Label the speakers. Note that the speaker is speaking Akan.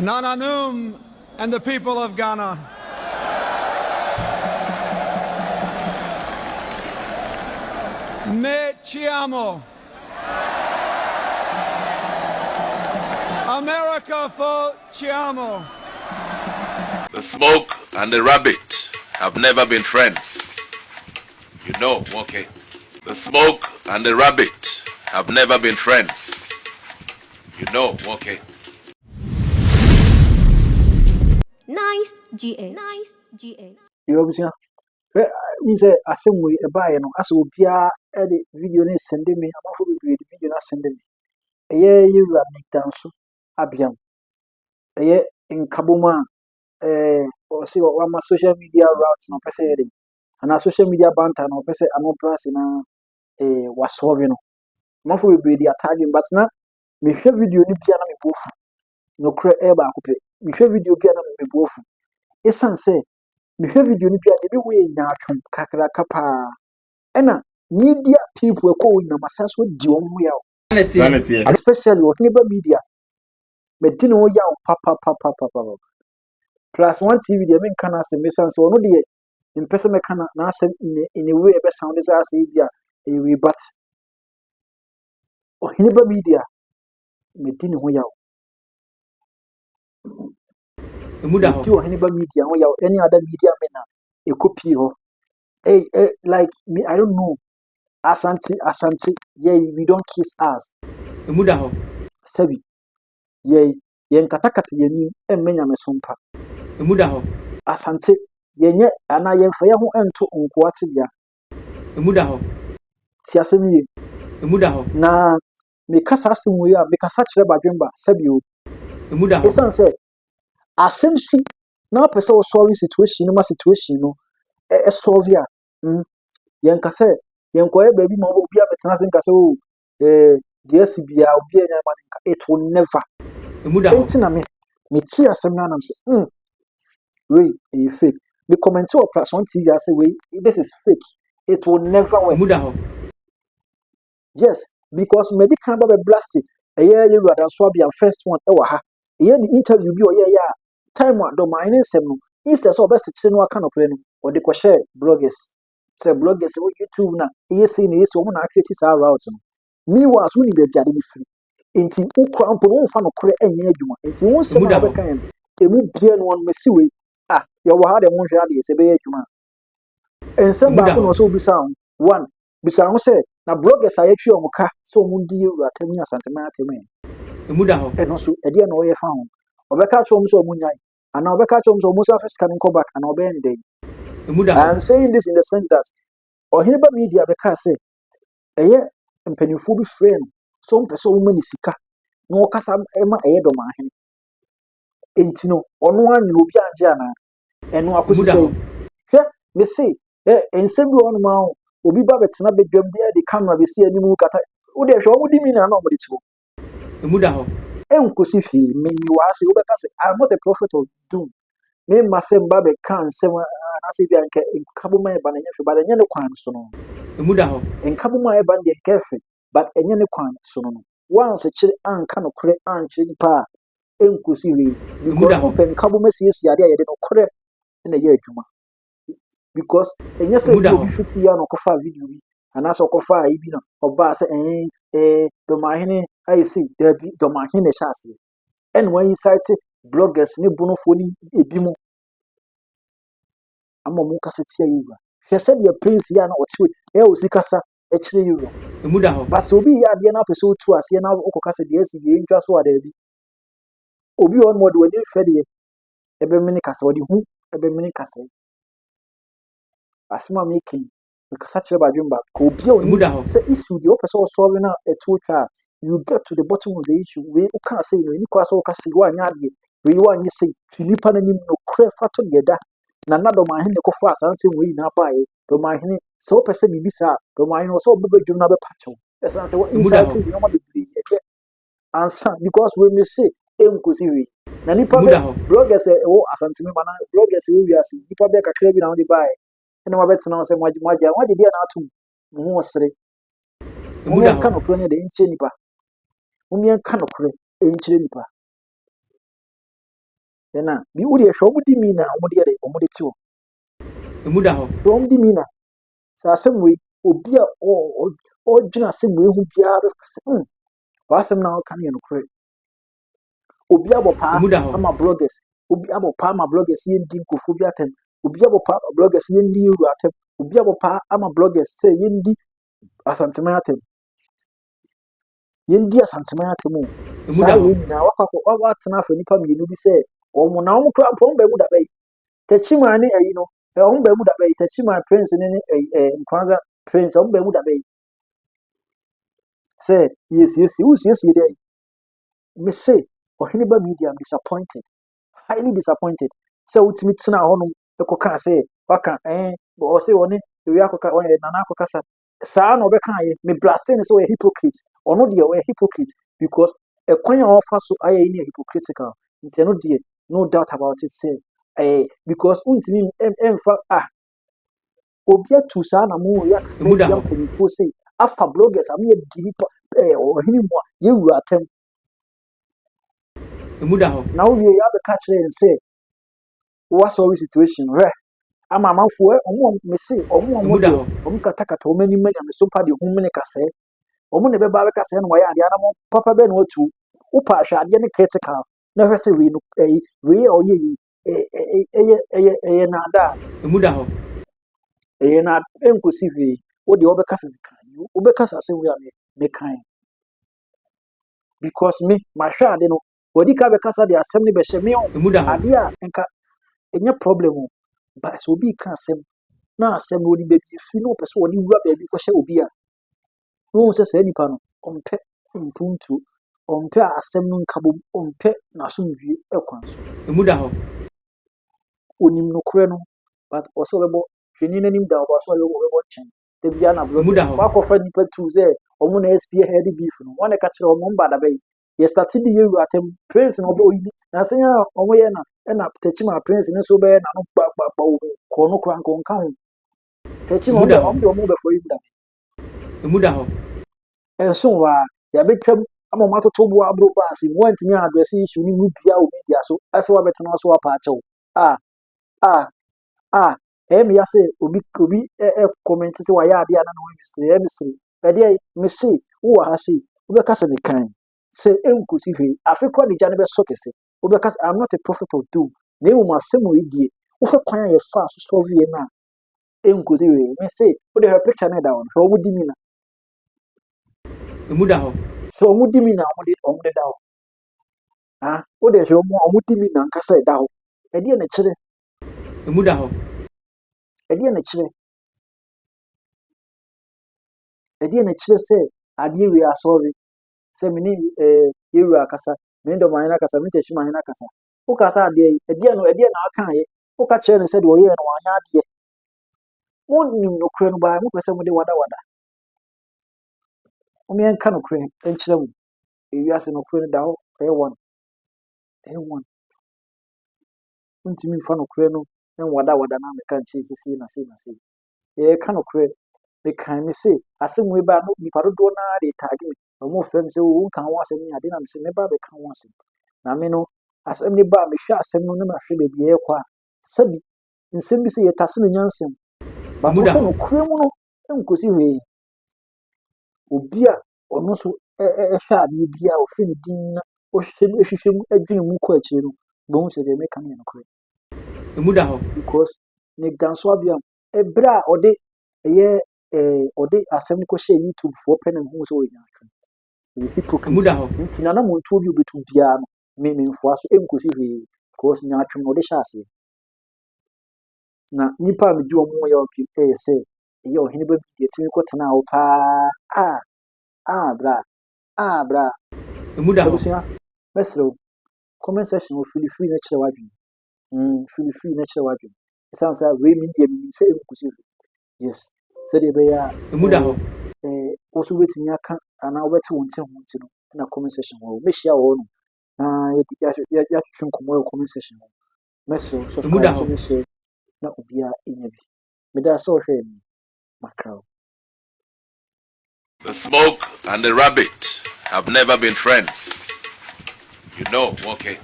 Speaker 1: Nananom and the people of Ghana. Me chiamo. America fo chiamo.
Speaker 2: The smoke and the rabbit have never been friends. You know, okay. The smoke and the rabbit have never been friends. You know, okay.
Speaker 3: Nice GH. Nice GH.
Speaker 4: Yɛ abusua, hwɛ, n sɛ asɛm wei ɛbaeɛ no, asɛ obiara ɛde video no send me, amanfoɔ bebree de video no asend me. Ɛyɛ yɛwura Nick Danso Abiam. Ɛyɛ nkabom a ɔse wama social media route na ɔpɛ sɛ yɛ de anaa social media banter na ɔpɛ sɛ ano brɛ ase na wasolve no. Amanfoɔ bebree de atag me, but na mehwɛ video no bi a na me bo afu. Nokorɛ ɛyɛ baako pɛ. Mehwɛ video bi a na me bo afu. Ɛsiane sɛ mehwɛ video no bi a, deɛ mehu yɛ nyaatwom kakraka paa. Ɛna media people ɛkɔ hɔ nyinaa, masan so adi wɔn ho yaw. Especially Ɔheneba Media. Madi ne ho yaw papapapapapa. Plus One TV deɛ, menka n'asɛm ɛsiane sɛ ɔno deɛ mpɛ sɛ mɛka n'asɛm in a way ɛbɛ sound sɛ asɛ bi a ɛyɛ wei, but Ɔheneba Media, madi ne ho yaw.
Speaker 5: Emu da hɔ.
Speaker 4: Medi Ɔheneba Media ho yaw ɛne other media men a ɛkɔ pii hɔ. Hey, hey, like me, I don't know. Asante, Asante, yeah, we don't kiss ass.
Speaker 5: Emu da hɔ.
Speaker 4: Sɛbi, yɛ yɛn katakata yɛn anim ɛmmɛ nyamesom pa.
Speaker 5: Emu da hɔ.
Speaker 4: Asante, yɛnyɛ anaa yɛmfa yɛn ho nto nkoa tebea.
Speaker 5: Emu da hɔ.
Speaker 4: Ti asɛm yie.
Speaker 5: Emu da hɔ.
Speaker 4: Na meka saa asɛm wei a, mekasa kyerɛ badwemba, sɛbi o.
Speaker 5: Emu da hɔ.
Speaker 4: Ɛsiane sɛ asɛm si na wopɛ sɛ wɔsolve situation no ma situation no ɛsolve a, yɛnka sɛ yɛnkɔyɛ baabi ma obi abɛtena ase nka sɛ o deɛ asi biara obi anya ma no nka. It will never.
Speaker 5: Emu da hɔ.
Speaker 4: Enti na me mete asɛm no anam sɛ wei ɛyɛ fake. Me comment wɔ Plus One TV ase, wei, this is fake, it will never work.
Speaker 5: Emu da hɔ.
Speaker 4: Yes, because mɛdi kan ba bɛ blast ɛyɛ yɛwura Danso Abiam first one ɛwɔ ha. Ɛyɛ ne interview bi a ɔyɛ yɛ a time a dɔmahene nsɛm no, instead sɛ ɔbɛsekyere no aka nokorɛ no, ɔde kɔhyɛ bloggers sɛ bloggers wɔ YouTube na ɛyɛ sei na ɛyɛ sei, ɔmo na acreate saa route no. Meanwhile, so wonim baabi ade no firi, nti wokora mpo no womfa nokorɛ ɛnyɛ adwuma. Nti wo nsɛm
Speaker 5: Emu
Speaker 4: a
Speaker 5: da hɔ.
Speaker 4: wobɛka yɛ no, ɛmu bia no ɔno masi wei a yɛwɔ ha deɛ, monhwɛ adeɛ sɛ ɛbɛyɛ adwuma a nsɛm
Speaker 5: Emu da
Speaker 4: baako na
Speaker 5: hɔ.
Speaker 4: ɔsɛ wobisa ho. One, bisa ho sɛ na bloggers a yɛtwe wɔn ka sɛ wɔn di yɛwura atam ne Asanteman atam ɛ.
Speaker 5: Emu da hɔ.
Speaker 4: Ɛno nso ɛdeɛ na ɔyɛ fa ho? Ɔbɛka kyerɛ wɔn sɛ wɔn nyae anaa ɔbɛka kyerɛ wɔn sɛ wɔn nsa fa sika no nkɔ back anaa ɔbɛyɛ ne dɛn?
Speaker 5: Emu da
Speaker 4: I
Speaker 5: hɔ.
Speaker 4: am saying this in the sense that Ɔheneba Media bɛka sɛ ɛyɛ mpanimfoɔ bi frɛ no sɛ wɔn pɛ sɛ wɔn ma ne sika na ɔkasa ɛma ɛyɛ dɔmahene, nti no ɔno anyina obi agye anaa ɛno akɔsi
Speaker 5: Emu da
Speaker 4: sɛ
Speaker 5: hɔ.
Speaker 4: hwɛ, mese ɛ nsɛm bi wɔ hɔnom a obi ba bɛtena badwam de ɛde camera bɛsi anim kata wode hwɛ wɔn di mi na wɔde te hɔ.
Speaker 5: Emu da hɔ.
Speaker 4: Ɛnkosi hwee. Me mi wɔ ha sɛ wobɛka sɛ I am not a prophet of doom. Me mma sɛ mba bɛka nsɛm anaasɛ bi a nka nkabom a ɛba no ɛnyɛ fɛ, but ɛnyɛ ne kwan so no.
Speaker 5: Emu da hɔ.
Speaker 4: Nkabom a ɛba no deɛ, nka ɛfɛ, but ɛnyɛ ne kwan so no. Wansekyere anka nokorɛ ankyerɛ nipa a, ɛnkosi hwee.
Speaker 5: Emu
Speaker 4: Because
Speaker 5: da hɔ.
Speaker 4: wopɛ nkabom asiesie adeɛ a, yɛde nokorɛ na ɛyɛ adwuma, because ɛnyɛ sɛ
Speaker 5: Emu
Speaker 4: bi
Speaker 5: da
Speaker 4: obi
Speaker 5: hɔ.
Speaker 4: fiti ya na ɔkɔfaa video bi anaasɛ ɔkɔfaa ayi bi na ɔbaa sɛ dɔmahene ayɛ sei. Daabi, dɔmahene na ɛhyɛ aseɛ ɛna wɔn incite bloggers ne bonofoɔ ne ebi mu ama wɔn kasa tia yɛwura. Hwɛ sɛdeɛ Prince yi a na ɔte hɔ yi, ɛyɛ osi kasa ɛkyerɛ yɛwura.
Speaker 5: Emu da hɔ.
Speaker 4: But sɛ obi yɛ adeɛ na apɛ sɛ otu aseɛ na wokɔ kasa deɛ asi deɛ ntwa so a, daabi, obi wɔ hɔ nom a ɔde w'ani hwɛ deɛ ɛbɛmene kasa, ɔde hu ɛbɛmene kasa. Asɛm a meka yi, mekasa kyerɛ badwemba ka obi a
Speaker 5: Emu
Speaker 4: onim
Speaker 5: da hɔ.
Speaker 4: sɛ issue deɛ wopɛ sɛ ɔsolve no a ɛto twa a, you get to the bottom of the issue. Wei wokaa sei no, ɛni kwan sɛ woka sei, woanyɛ adeɛ wei, woanyɛ sei, fi nipa no anim nokorɛ fa to deɛ da na na dɔmahene na ɛkɔfaa saa nsɛm wei nyinaa baeɛ. Dɔmahene, sɛ wopɛ sɛ biribi saa a, dɔmahene wɔ sɛ wobɛba dwom na wobɛpa kyɛw ɛsiane sɛ wɔ
Speaker 5: Emu da
Speaker 4: incite
Speaker 5: hɔ.
Speaker 4: nneɛma bebree ɛyɛ ansa, because wei me se ɛnkosi hwee na nipa
Speaker 5: Emu
Speaker 4: bɛ
Speaker 5: da hɔ.
Speaker 4: bloggers a ɛwɔ Asanteme ma na bloggers a ɛwɔ wiase, nipa bɛ kakra bi na wɔde baeɛ ɛna wɔabɛtena hɔ sɛ moagye moagye moagye deɛ na atom mo ho ɔsere.
Speaker 5: Emu da
Speaker 4: Mommɛnka
Speaker 5: hɔ.
Speaker 4: nokorɛ nyɛ de nkyerɛ nipa, mommɛnka nokorɛ nkyerɛ nipa. Ɛna bi wo deɛ, hwɛ wɔn di mi na wɔn de yɛ de wɔn de te hɔ.
Speaker 5: Emu da hɔ.
Speaker 4: Hwɛ wɔn di mi na sɛ asɛm wei, obi a ɔdwene asɛm wei ho biara bɛka sɛ, w'asɛm na ɔka no yɛ nokorɛ. Obi abɔ paa
Speaker 5: Emu da hɔ.
Speaker 4: ama bloggers, obi abɔ paa ama bloggers yɛndi nkurɔfoɔ bi atɛm, obi abɔ paa ama bloggers yɛndi ewura atɛm, obi abɔ paa ama bloggers sɛ yɛndi Asanteman atɛm, yɛndi Asanteman atɛm o.
Speaker 5: Emu da
Speaker 4: Saa
Speaker 5: hɔ.
Speaker 4: wei nyinaa wakɔ akɔ watena afɛ nipa mmienu bi sɛ wɔn na wɔn kura mpo, wɔn bɛn mu daba yi, Tɛkyiman ne ɛyi no wɔn bɛn mu daba yi, Tɛkyiman prince ne ɛyi Nkranza prince, wɔn bɛn mu daba yi sɛ yɛsiesie, wosiesie dɛ. Me se Ɔheneba Media, I'm disappointed, highly disappointed sɛ wotumi tena hɔnom ɛkɔkaa sɛ waka ɔsɛ ɔne ewi akɔka, ɔyɛ Nana akɔkasa saa na ɔbɛka ayɛ. Me blast ne sɛ ɔyɛ hypocrite. Ɔno deɛ, ɔyɛ hypocrite because ɛkwan a ɔfa so ayɛ yi ne yɛ hypocritical. Nti ɛno deɛ, no doubt about it sɛ because wontumi ɛmfa ah obi atu saa na mo yɛ akasa
Speaker 5: Emu da
Speaker 4: tia
Speaker 5: hɔ.
Speaker 4: mpanyinfoɔ sei afa bloggers a moyɛ di nipa ɔhene mu a yɛwura atɛm.
Speaker 5: Emu da hɔ.
Speaker 4: Na wowie yɛ abɛka kyerɛ yɛn sɛ wasɔre situation hwɛ ama amanfoɔ ɔmo a mese ɔmo a ɔmo
Speaker 5: Emu da
Speaker 4: deɛ
Speaker 5: hɔ.
Speaker 4: ɔmo katakata ɔmo anim nyame so mpa deɛ hu mene kasɛɛ, ɔmo na ɛbɛba abɛka sɛ na wɔyɛ adeɛ anam papa bɛɛ na watu wopa ahwɛ adeɛ no critical na hwɛ sɛ wei no ɛyi wei a ɔyɛ yi ɛyɛ naadaa.
Speaker 5: Emu da hɔ.
Speaker 4: Ɛyɛ na ɛnkosi hwee. Wo deɛ, wɔbɛka sɛ mekan, wobɛka sɛ asɛm wei a mekan because me mahwɛ ade no, wɔdi ka bɛkasa de asɛm no bɛhyɛ me o.
Speaker 5: Emu da hɔ.
Speaker 4: Adeɛ a nka ɛnyɛ problem o, but sɛ obi ka asɛm na asɛm no wɔde baabi efiri na ɔpɛ sɛ wɔde wura baabi kɔhyɛ obi a, na wɔn sɛ saa nipa no ɔmpɛ mpuntuo, ɔmpɛ asɛm no nkabom, ɔmpɛ n'asomdwie ɛkwan so.
Speaker 5: Emu da hɔ.
Speaker 4: Onim nokorɛ no, but ɔsɛ ɔbɛbɔ hwɛni n'anim da ɔbɔ so, ɔbɛbɔ nkyɛn da bia na
Speaker 5: Emu da hɔ.
Speaker 4: wakɔfa nipa tu sɛ ɔmo na spearhead beef no. Wɔn na ɛka kyerɛ ɔmo mba daba yi yɛ start di yɛ wura atɛm prince na ɔbɛ oyi na asɛn a ɔmo yɛ na ɛna Tɛkyima prince ne nso bɛyɛ n'ano gbagbagba wɔ mu kɔɔ no kora nka ɔnka ho. Tɛkyima
Speaker 5: Emu
Speaker 4: ɔmo
Speaker 5: da
Speaker 4: deɛ
Speaker 5: hɔ.
Speaker 4: ɔmo deɛ ɔmo bɛfɔ yi mu da.
Speaker 5: Emu da hɔ.
Speaker 4: Ɛnso wɔ a yɛabɛtwam ama ɔmo atoto bo aboro baasi mu, wɔntumi address issue ne mu bia wɔ media so ɛsɛ wabɛtena so apa akyɛw a ɛyɛ me ya sɛ obi ɛ comment sɛ wayɛ adeɛ a na ne ho yɛ mesere, ɛyɛ mesere. Ɛdeɛ mese wowɔ ha sei, wobɛka sɛ mekan sɛ ɛnkosi hwee. Afe koraa de gya no bɛsɔ kɛse. Wobɛka sɛ I'm not a prophet of doom, na mmom asɛm wɔ yi deɛ, wohwɛ kwan a yɛfaa so solve yɛ no a, ɛnkosi hwee. Mese wode hwɛ picture no ɛda hɔ no, hwɛ ɔmo di mi na
Speaker 5: Emu da hɔ.
Speaker 4: Hwɛ ɔmo di mi na ɔmo de da hɔ. Ah, wode hwɛ ɔmo di mi na nkasa ɛda hɔ. Ɛdeɛ na kyerɛ?
Speaker 5: Emu da hɔ.
Speaker 4: Ɛdeɛ na kyerɛ? Ɛdeɛ na kyerɛ sɛ adeɛ wei asɔre sɛ me ne yɛwura akasa, me ne dɔmahene akasa, me ne tɛkyimahene akasa, wokasa adeɛ yi, ɛdeɛ no, ɛdeɛ na aka yɛ woka kyerɛ no sɛ deɛ ɔyɛɛ no wanyɛ adeɛ. Monim nokorɛ no baa, mopɛ sɛ mode wadawada. Momeɛnka nokorɛ nkyerɛ mo. Ewiase nokorɛ no da hɔ, ɛyɛ one, ɛyɛ one. Wontumi mfa nokorɛ no nwadawada na meka nkyerɛ sɛ sei na sei na sei. Yɛka nokorɛ. Mekan me se asɛm wei baa no, nipa dodoɔ naa de tag me, ɔmo frɛ me sɛ o wonka ho asɛm ne ade, na me sɛ mɛba abɛka ho asɛm. Na me no asɛm ne ba a, mehwɛ asɛm no na mahwɛ baabi a ɛrekɔ a, sɛbi nsɛm bi sɛ yɛtase ne nyansɛm, but
Speaker 5: Emu da
Speaker 4: wohwɛ
Speaker 5: hɔ.
Speaker 4: nokorɛ mu no, nkosi hwee. Obi a ɔno nso ɛhwɛ adeɛ bi a ɔhwɛ ne din na ɔhwehwɛ mu, ɛhwehwɛ mu, ɛdwene mu kɔ akyire no, bohu sɛ deɛ meka no yɛ nokorɛ.
Speaker 5: Emu da hɔ.
Speaker 4: Because Nick Danso Abiam, ɛberɛ a ɔde ɛyɛ ɔde asɛm no kɔhyɛɛ YouTube foɔ pɛ na mehu sɛ ɔyɛ nyaatwom, ɔyɛ hypocrite.
Speaker 5: Emu da hɔ.
Speaker 4: Nti nanamontuo bi a obɛtu biara no, me memfoa so, ɛnkosi hwee because nyaatwom na ɔde hyɛ aseɛ. Na nipa a medi ɔmo yɛ ɔbi ɛyɛ sɛ ɛyɛ ɔhene ba bi deɛ tumi kɔtena hɔ paa a bra a bra.
Speaker 5: Emu da hɔ.
Speaker 4: Abusua, mɛsrɛ wo, comment section wɔ, feel free na kyerɛ w'adwene. Feel free na kyerɛ w'adwene, ɛsiane sɛ wei me deɛ menim sɛ ɛnkosi hwee. Yes, sɛdeɛ ɛbɛyɛ a
Speaker 5: Emu da hɔ.
Speaker 4: Wo nso wobɛtumi aka anaa wobɛte wo nte ho nti no na comment section hɔ mɛhyia wɔ hɔ no na yɛatwetwe nkɔmmɔ wɔ comment section hɔ. Mɛsrɛ wo,
Speaker 5: Emu da
Speaker 4: subscribe so
Speaker 5: hɔ.
Speaker 4: ne share na obiara ɛnya bi. Meda sɛ ɔhwɛ me makra wo.
Speaker 2: The smoke and the rabbit have never been friends. You know, okay.